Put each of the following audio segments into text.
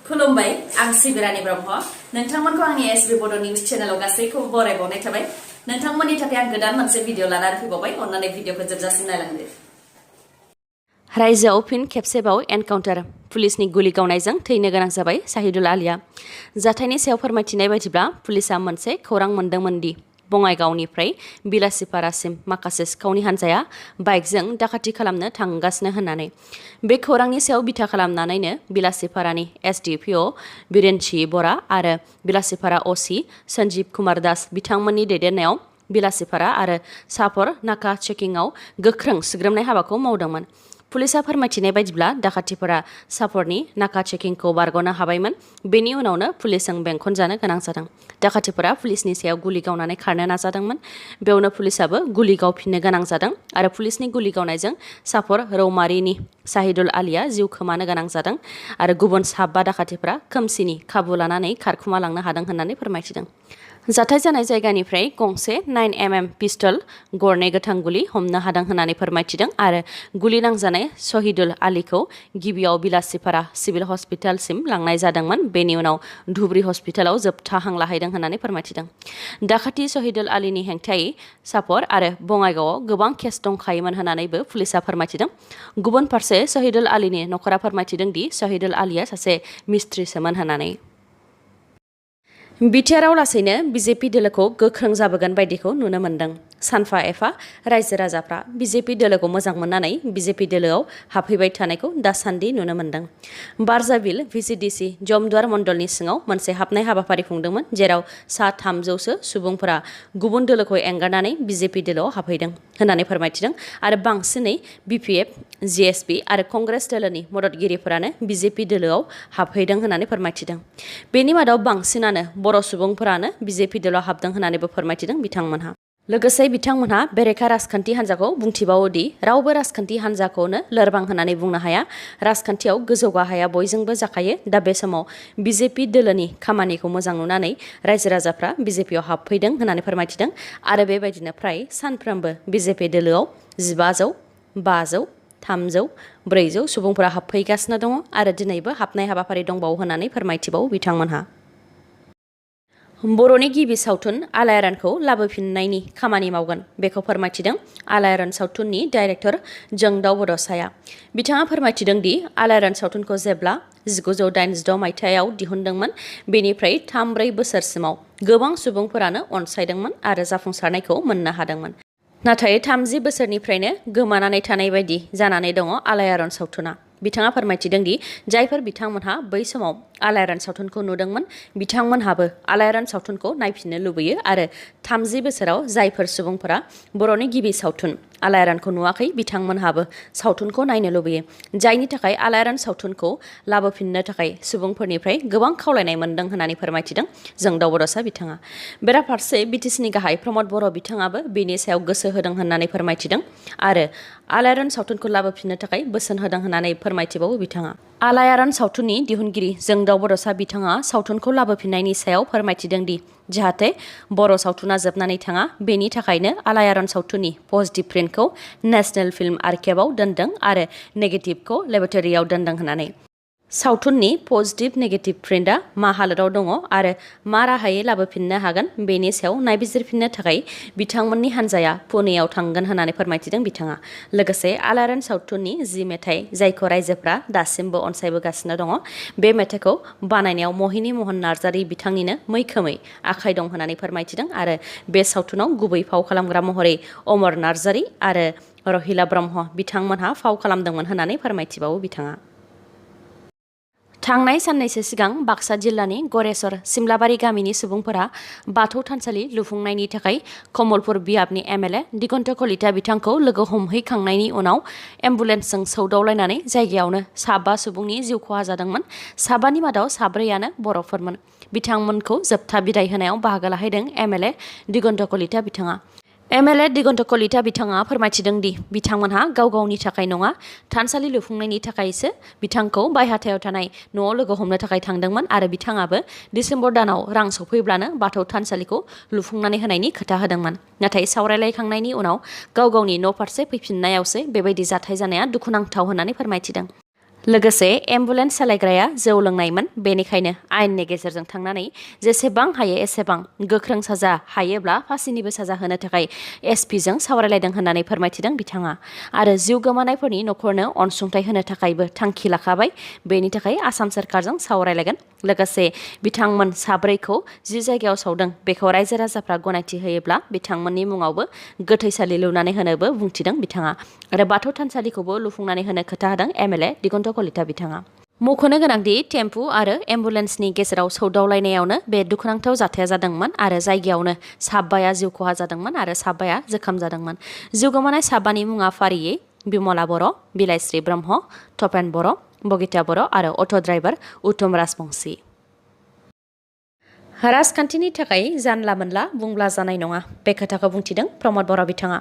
खुलुमबाय आं सिबिरानि ब्रह्म नोंथांमोनखौ आंनि एसबी बड निउज चेनेलाव गासैखौबो बरायबावनाय थाबाय नोंथांमोननि थाखाय आं गोदान मोनसे भिडिअ लानानै फैबावबाय अन्नानै भिडिअखौ जोबजासिम नायलांदो रायजोआव फिन खेबसेबाव एनकाउन्टार पुलिसनि गुलि गावनायजों थैनो गोनां जाबाय साहिदुल आलिया जाथायनि सायाव फोरमायथिनाय बायदिब्ला पुलिसा मोनसे खौरां मोनदोंमोन दि बङाइगावनिफ्राय बिलासिपारासिम माखासे सिखावनि हान्जाया बाइकजों डाकाति खालामनो थांगासिनो होननानै बे खौरांनि सायाव बिथा खालामनानैनो बिलासिपारानि एसडिपिअ बिरेनसि बरा आरो बिलासिपारा असि सन्जीब कुमार दास बिथांमोननि दैदेननायाव बिलासिपारा आरो सापर नाका चेकिंआव गोख्रों सिग्रोमनाय हाबाखौ मावदोंमोन पुलिसा फोरमायथिनाय बायदिब्ला डाकातिफोरा सापरनि नाका चेकिंखौ बारग'नो हाबायमोन बेनि उनावनो पुलिसजों बेंखनजानो गोनां जादों डाकातिफोरा पुलिसनि सायाव गुलि गावनानै खारनो नाजादोंमोन बेयावनो पुलिसाबो गुलि गावफिननो गोनां जादों आरो पुलिसनि गुलि गावनायजों सापर रौमारिनि साहिदुल आलिया जिउ खोमानो गोनां जादों आरो गुबुन 7 डाकातिफोरा खोमसिनि खाबु लानानै खारखुमा लांनो हादों होननानै फोरमायथिदों जाथाय जानाय जायगानिफ्राय गंसे 9mm पिस्तल गरनै गोथां गुलि हमनो हादों होननानै फोरमायथिदों आरो गुलि नांजानाय शहीदुल आलीखौ गिबियाव बिलासिपारा सिभिल हस्पिटालसिम लांनाय जादोंमोन बेनि उनाव धुब्री हस्पिटालाव जोबथा हां लाहैदों होननानै फोरमायथिदों डाकाति शहीदुल आलीनि हेंथायै सापर आरो बङाइगावआव गोबां केस दंखायोमोन होननानैबो पुलिसा फोरमायथिदों गुबुन फारसे शहीदुल आलीनि नखरा फोरमायथिदों दि शहीदुल आलीया सासे मिस्ट्रिसोमोन होननानै बिटिआरआव लासैनो बिजेपि दोलोखौ गोख्रों जाबोगोन बायदिखौ नुनो मोन्दों सानफा एफा रायजो राजाफ्रा बिजेपि दोलोखौ मोजां मोननानै बिजेपि दोलोआव हाबफैबाय थानायखौ दासान्दि नुनो मोन्दों बारजाबिल भिसिडिसि जमदुवार मण्डलनि सिङाव मोनसे हाबनाय हाबाफारि खुंदोंमोन जेराव सा 300सो सुबुंफोरा गुबुन दोलोखौ एंगारनानै बिजेपि दोलोआव हाबफैदों होननानै फोरमायथिदों आरो बांसिनै बिपिएफ जिएसपि आरो कंग्रेस दोलोनि मददगिरिफोरानो बिजेपि दोलोआव हाबफैदों होननानै फोरमायथिदों बेनि मादाव बांसिनानो बर' सुबुंफोरानो बिजेपि दोलोआव हाबदों होननानैबो फोरमायथिदों बिथांमोनहा लोगोसे बिथांमोनहा बेरेखा राजखान्थि हान्जाखौ बुंथिबावोदि रावबो राजखान्थि हान्जाखौनो लोरबां होननानै बुंनो हाया राजखान्थियाव गोजौ गाहाया बयजोंबो जाखायो दा बे समाव बिजेपि दोलोनि खामानिखौ मोजां नुनानै रायजो राजाफ्रा बिजेपिआव हाबफैदों होननानै फोरमायथिदों आरो बेबायदिनो फ्राय सानफ्रोमबो बिजेपि दोलोआव 1500, 500, 300, 400 सुबुंफोरा हाबफैगासिनो दङ आरो दिनैबो हाबनाय हाबाफारि दंबावो होननानै फोरमायथिबावो बिथांमोनहा बर'नि गिबि सावथुन आलायारनखौ लाबोफिननायनि खामानि मावगोन बेखौ फोरमायथिदों आलायारन सावथुननि डाइरेक्टर जोंदाव बड'साया बिथाङा फोरमायथिदों दि आलायारन सावथुनखौ जेब्ला 1986 मायथाइयाव दिहुनदोंमोन बेनिफ्राय 3-4 बोसोरसिमाव गोबां सुबुंफोरानो अनसायदोंमोन आरो जाफुंसारनायखौ मोननो हादोंमोन नाथाय 30 बोसोरनिफ्रायनो गोमानानै थानाय बायदि जानानै दङ आलायारन सावथुना बिथाङा फोरमायथिदों दि जायफोर बिथांमोनहा बै समाव आलायारन सावथुनखौ नुदोंमोन बिथांमोनहाबो आलायारन सावथुनखौ नायफिननो लुबैयो आरो 30 बोसोराव जायफोर सुबुंफोरा बर'नि गिबि सावथुन आलायारनखौ नुवाखै बिथांमोनहाबो सावथुनखौ नायनो लुबैयो जायनि थाखाय आलायारन सावथुनखौ लाबोफिननो थाखाय सुबुंफोरनिफ्राय गोबां खावलायनाय मोन्दों होननानै फोरमायथिदों जोंदाव बड'सा बिथाङा बेराफारसे बिटिसिनि गाहाय प्रमद बर' बिथाङाबो बेनि सायाव गोसो होदों होननानै फोरमायथिदों आरो आलायारन सावथुनखौ लाबोफिननो थाखाय बोसोन होदों होननानै फोरमायथिबावो बिथाङा आलायारन सावथुननि दिहुनगिरि जोंदाव बड'सा बिथाङा सावथुनखौ लाबोफिननायनि सायाव फोरमायथिदों दि जाहाथे बर' सावथुना जोबनानै थाङा बेनि थाखायनो आलायारन सावथुननि पजिटिभ प्रिन्टखौ नेशनेल फिल्म आर्काइभआव दोनदों आरो नेगेटिभखौ लेबरेटरियाव दोनदों होननानै सावथुननि पजिटिभ नेगेटिभ प्रिन्टआ मा हालोदाव दङ आरो मा राहायै लाबोफिननो हागोन बेनि सायाव नायबिजिरफिननो थाखाय बिथांमोननि हान्जाया पुनेआव थांगोन होननानै फोरमायथिदों बिथाङा लोगोसे आलायारन सावथुननि जि मेथाइ जायखौ रायजोफ्रा दासिमबो अनसायबोगासिनो दङ बे मेथाइखौ बानायनायाव महिनी महन नार्जारी बिथांनिनो मैखोमै आखाइ दं होननानै फोरमायथिदों आरो बे सावथुनाव गुबै फाव खालामग्रा महरै अमर नार्जारी आरो रहिला ब्रह्म बिथांमोनहा फाव खालामदोंमोन होननानै फोरमायथिबावो बिथाङा थांनाय साननैसो सिगां बाक्सा जिल्लानि गरेस्वर सिमलाबारि गामिनि सुबुंफोरा बाथौ थानसालि लुफुंनायनि थाखाय कमलपुर बियाबनि एमएलए दिगन्त कलिता बिथांखौ लोगो हमहैखांनायनि उनाव एम्बुलेन्सजों सौदावलायनानै जायगायावनो 7 सुबुंनि जिउ खहा जादोंमोन 7नि मादाव 4 बर'फोरमोन बिथांमोनखौ जोबथा बिदाय होनायाव बाहागो लाहैदों एमएलए दिगन्त कलिता बिथाङा एमएलए दिगन्त कलिता बिथाङा फोरमायथिदों दि बिथांमोनहा गाव गावनि थाखाय नङा थानसालि लुफुंनायनि थाखायसो बिथांखौ बायहाथायाव थानाय न'आव लोगो हमनो थाखाय थांदोंमोन आरो बिथाङाबो डिसेम्बर दानाव रां सफैब्लानो बाथौ थानसालिखौ लुफुंनानै होनायनि खोथा होदोंमोन नाथाय सावरायलायखांनायनि उनाव गाव गावनि न' फारसे फैफिननायावसो बेबायदि जाथाय जानाया दुखुनांथाव होननानै फोरमायथिदों लोगोसे एम्बुलेन्स सालायग्राया जौ लोंनायमोन, बेनिखायनो आयेननि गेजेरजों थांनानै जेसेबां हायो एसेबां गोख्रों साजा हायोब्ला फासिनिबो साजा होनो थाखाय एसपिजों सावरायलायदों होननानै फोरमायथिदों बिथाङा। आरो जिउ गोमानायफोरनि न'खरनो अनसुंथाइ होनो थाखायबो थांखि लाखाबाय, बेनि थाखाय आसाम सोरखारजों सावरायलायगोन। लोगोसे बिथांमोन साब्रैखौ जि जायगायाव सावदों बेखौ रायजो राजाफ्रा गनायथि होयोब्ला बिथांमोननि मुङावबो गोथैसालि लुनानै होनोबो बुंथिदों बिथाङा। आरो बाथौ थानसालिखौबो लुफुंनानै होनो खोथा होदों एमएलए दिगन्त कलिता बिथाङा। मख'नो गोनांदि टेम्पु आरो एम्बुलेन्सनि गेजेराव सौदावलायनायावनो बे दुखुनांथाव जाथाया जादोंमोन आरो जायगायावनो साबाया जिउ खहा जादोंमोन आरो साबाया जोखोम जादोंमोन। जिउ गोमानाय साबानि मुङा फारियै बिमला बर', बिलाइस्रि ब्रह्म, तपेन बर', बगिता बर' आरो अट' ड्राइभार उत्तम राजबंशी। राजखान्थिनि थाखाय जानला मोनला बुंब्ला जानाय नङा, बे खोथाखौ बुंथिदों प्रमद बर' बिथाङा।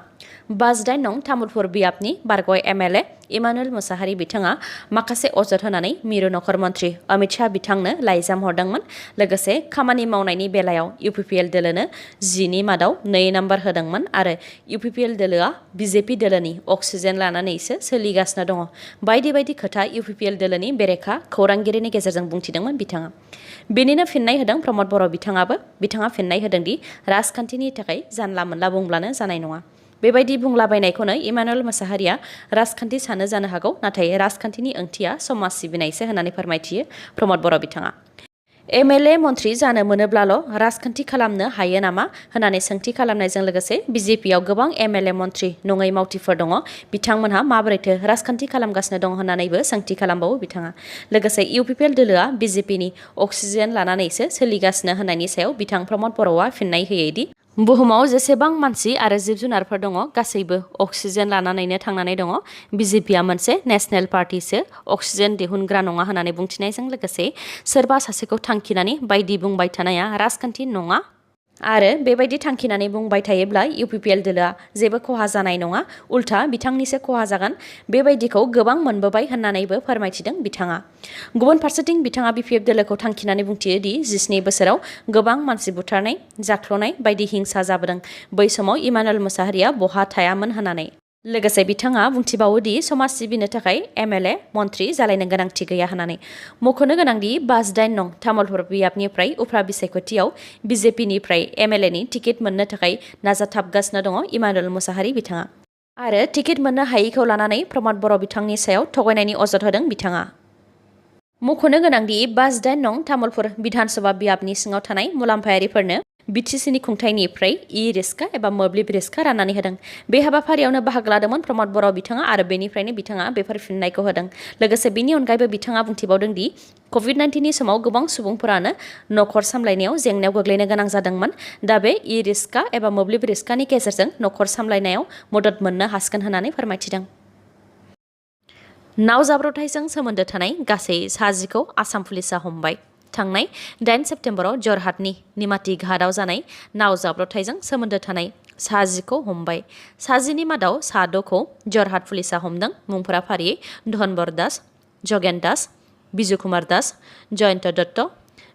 59 नं तामुलपुर बियाबनि बारगय एमएलए इमानुएल मुसाहारि बिथाङा माखासे अजद होनानै मिरु नखर मन्त्रि अमित शाह बिथांनो लाइजाम हरदोंमोन। लोगोसे खामानि मावनायनि बेलायाव UPPL दोलोनो 10 नि मादाव 2 नम्बर होदोंमोन आरो UPPL दोलोआ BJP दोलोनि अक्सिजेन लानानैसो सोलिगासिनो दङ। बायदि बायदि खोथा UPPL दोलोनि बेरेखा खौरांगिरिनि गेजेरजों बुंथिदोंमोन बिथाङा। बेनिनो फिन्नाय होदों प्रमद बर' बिथाङा फिन्नाय होदोंदि राजखान्थिनि थाखाय जानला मोनला बुंब्लानो जानाय नङा। बेबायदि बुंलाबायनायखौनो इमानुएल मुसाहारिया राजखान्थि सानो जानो हागौ, नाथाय राजखान्थिनि ओंथिया समाज सिबिनायसो होननानै फोरमायथियो प्रमद बर' बिथाङा। एमएलए मन्त्रि जानो मोनोब्लाल' राजखान्थि खालामनो हायो नामा होननानै सोंथि खालामनायजों लोगोसे बिजेपियाव गोबां एमएलए मन्त्रि नङै मावथिफोर दङ, बिथांमोनहा माबोरैथो राजखान्थि खालामगासिनो दं होननानैबो सोंथि खालामबावो बिथाङा। लोगोसे UPPL दोलोआ BJPनि अक्सिजेन लानानैसो सोलिगासिनो होननायनि सायाव बिथां प्रमद बर'आ फिन्नाय होयोदि बुहुमाव जेसेबां मानसि आरो जिब जुनारफोर दङ गासैबो अक्सिजेन लानानैनो थांनानै दङ। बिजेपिआ मोनसे नेशनेल पार्टिसो, अक्सिजेन दिहुनग्रा नङा होननानै बुंथिनायजों लोगोसे सोरबा सासेखौ थांखिनानै बायदि बुंबाय थानाया राजखान्थि नङा आरो बेबायदि थांखिनानै बुंबाय थायोब्ला UPPL दोलोआ जेबो खहा जानाय नङा, उल्था बिथांनिसो खहा जागोन। बेबायदिखौ गोबां मोनबोबाय होननानैबो फोरमायथिदों बिथाङा। गुबुन फारसेथिं बिथाङा BPF दोलोखौ थांखिनानै बुंथियोदि 17 बोसोराव गोबां मानसि बुथारनाय, जाख्ल'नाय बायदि हिंसा जाबोदों, बै समाव इमानुएल मुसाहारिया बहा थायामोन होननानै। लोगोसे बिथाङा बुंथिबावोदि समाज सिबिनो थाखाय एमएलए मन्त्रि जालायनो गोनांथि गैया होननानै। मख'नो गोनांदि 59 नं तामुलपुर बियाबनिफ्राय उफ्रा बिसायख'थियाव BJPनिफ्राय एमएलएनि टिकेट मोननो थाखाय नाजाथाबगासिनो दङ इमानुएल मुसाहारि बिथाङा। आरो टिकेट मोननो हायैखौ लानानै प्रमद बर' बिथांनि सायाव थगायनायनि अजद होदों बिथाङा। मख'नो गोनांदि 59 नं तामुलपुर बिधानसभा बियाबनि सिङाव थानाय मुलाम्फायारिफोरनो बिटिसिनि खुंथायनिफ्राय इ-रिक्सा एबा मोब्लिब रिक्सा राननानै होदों। बे हाबाफारियावनो बाहागो लादोंमोन प्रमद बर' बिथाङा आरो बेनिफ्रायनो बिथाङा बेफोर फिन्नायखौ होदों। लोगोसे बेनि अनगायैबो बिथाङा बुंथिबावदोंदि COVID-19नि समाव गोबां सुबुंफोरानो न'खर सामलायनायाव जेंनायाव गोग्लैनो गोनां जादोंमोन। दा बे इ-रिक्सा एबा मोब्लिब रिक्सानि गेजेरजों न'खर सामलायनायाव मदद मोननो हासिगोन होननानै फोरमायथिदों। नाव जाब्रबथायजों सोमोन्दो थानाय गासै 10खौ आसाम पुलिसआ हमबाय। थांनाय 8 सेप्तेम्बराव जरहाटनि निमाती घाटआव जानाय नाव जाब्रबथायजों सोमोन्दो थानाय 10खौ हमबाय। 10नि मादाव 6खौ जरहाट पुलिसआ हमदों। मुंफोरा फारियै धनबर दास, जगेन दास, बिजु कुमार दास, जयन्त दत्त,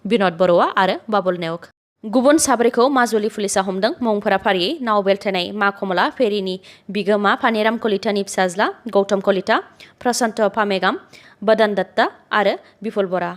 बिनद बरुवा आरो बाबुल नेवक। गुबुन 4खौ माजुलि पुलिसआ हमदों। मुंफोरा फारियै नाव बेलथायनाय मा कमला फेरिनि बिगोमा पानिराम कलितानि फिसाज्ला गौतम कलिता, प्रशान्त पामेगाम, बदन दत्ता आरो बिपुल बरा।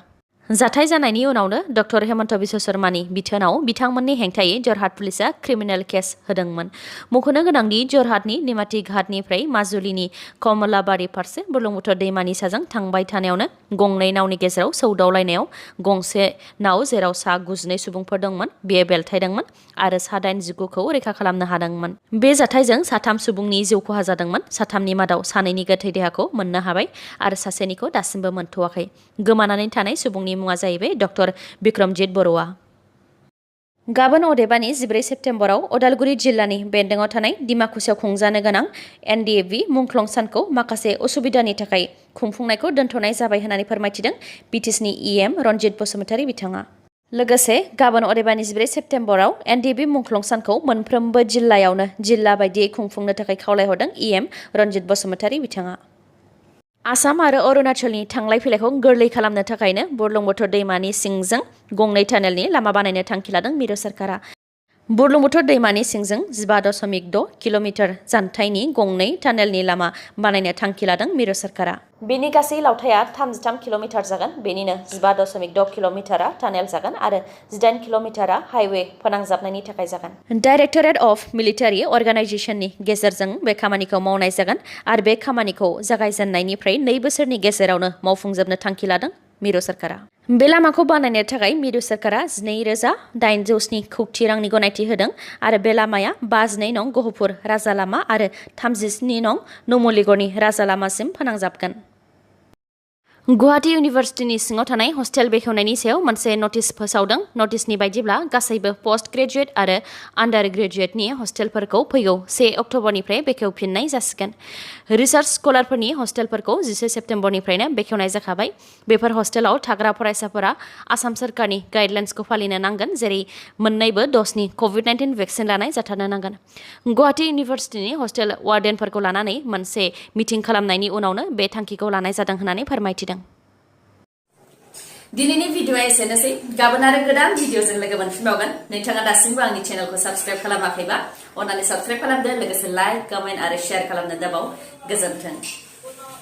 जाथाय जानायनि उनावनो डक्टर हेमन्त बिश्व शर्मानि बिथोनाव बिथांमोननि हेंथायै जरहाट पुलिसआ क्रिमिनेल केस होदोंमोन। मख'नो गोनांदि जरहाटनि निमाती घाटनिफ्राय माजुलिनि कमलाबारि फारसे बुरलुंबुथुर दैमानि साजों थांबाय थानायावनो गंनै नावनि गेजेराव सौदावलायनायाव गंसे नाव जेराव 92 सुबुंफोर दंमोन बेयो बेलथायदोंमोन आरो 19खौ रैखा खालामनो हादोंमोन। बे जाथायजों 3 सुबुंनि जिउ खहा जादोंमोन। 3नि मादाव 2नि गोथै देहाखौ मोननो हाबाय आरो 1निखौ दासिमबो मोनथ'वाखै। गोमानानै थानाय सुबुंनि मुङा जाहैबाय डक्टर बिक्रमजित बरुवा। गाबोन अदेबानि 14 सेप्तेम्बराव अदालगुरि जिल्लानि बेन्दोङाव थानाय डिमाकुसियाव खुंजानो गोनां NDFB मुंख्लं सानखौ माखासे असुबिदानि थाखाय खुंफुंनायखौ दोनथ'नाय जाबाय होननानै फोरमायथिदों बिटिसिनि EM रन्जित बसुमतारी बिथाङा। लोगोसे गाबोन अदेबानि 14 सेप्तेम्बराव NDFB मुंख्लं सानखौ मोनफ्रोमबो जिल्लायावनो जिल्ला बायदियै खुंफुंनो थाखाय खावलायहरदों EM रन्जित बसुमतारी बिथाङा। आसाम आरो अरुणाचलनि थांलाय फैलायखौ गोरलै खालामनो थाखायनो बुरलुंबुथुर दैमानि सिंजों गंनै टानेलनि लामा बानायनो थांखि लादों मिरु सोरखारा। बुरलुंबुथुर दैमानि सिंजों 15.6 किल'मिटार जानथायनि गंनै टानेलनि लामा बानायनो थांखि लादों मिरु सरकारा। बेनि गासै लावथाया 33 किल'मिटार जागोन। बेनिनो 15.6 किल'मिटारा टानेल जागोन आरो 18 किल'मिटारा हाइवे फोनांजाबनायनि थाखाय जागोन। डाइरेक्टरेट अफ मिलिटारि अर्गानाइजेशननि गेजेरजों बे खामानिखौ मावनाय जागोन आरो बे खामानिखौ जागायजेननायनिफ्राय 2 बोसोरनि गेजेरावनो मावफुंजोबनो थांखि लादों मिरु सरकारा। बे लामाखौ बानायनो थाखाय मिरु सरकारा 12,800 कौटि रांनि गनायथि होदों आरो बे लामाया 52 नं गहपुर राजा लामा आरो 37 नं नुमलीगड़नि राजा लामासिम फोनांजाबगोन। गुवाहाटी इउनिभार्सिटिनि सिङाव थानाय हस्टेल बेखेवनायनि सायाव मोनसे नटिस फोसावदों। नटिसनि बायदिब्ला गासैबो पोस्ट ग्रेजुएट आरो आन्डार ग्रेजुएटनि हस्टेलफोरखौ फैगौ 1 अक्ट'बरनिफ्राय बेखेवफिननाय जासिगोन। रिसार्च स्कलारफोरनि हस्टेलफोरखौ 10 सेप्तेम्बरनिफ्रायनो बेखेवनाय जाखाबाय। बेफोर हस्टेलाव थाग्रा फरायसाफोरा आसाम सरकारनि गाइडलाइन्सखौ फालिनो नांगोन, जेरै मोन्नैबो द'जनि COVID-19 भेक्सिन लानाय जाथारनो नांगोन। गुवाहाटी इउनिभार्सिटिनि हस्टेल वार्डेनफोरखौ लानानै मोनसे मिटिं खालामनायनि उनावनो बे थांखिखौ लानाय जादों होननानै फोरमायथिदों। दिनैनि भिडिअआ एसेनोसै। गाबोन आरो गोदान भिडिअजों लोगो मोनफिनबावगोन। नोंथाङा दासिमबो आंनि चेनेलखौ साबस्क्राइब खालामाखैबा अन्नानै साबस्क्राइब खालामदो, लोगोसे लाइक, कमेन्ट आरो शेयार खालामनो दाबाव। गोजोन्थों।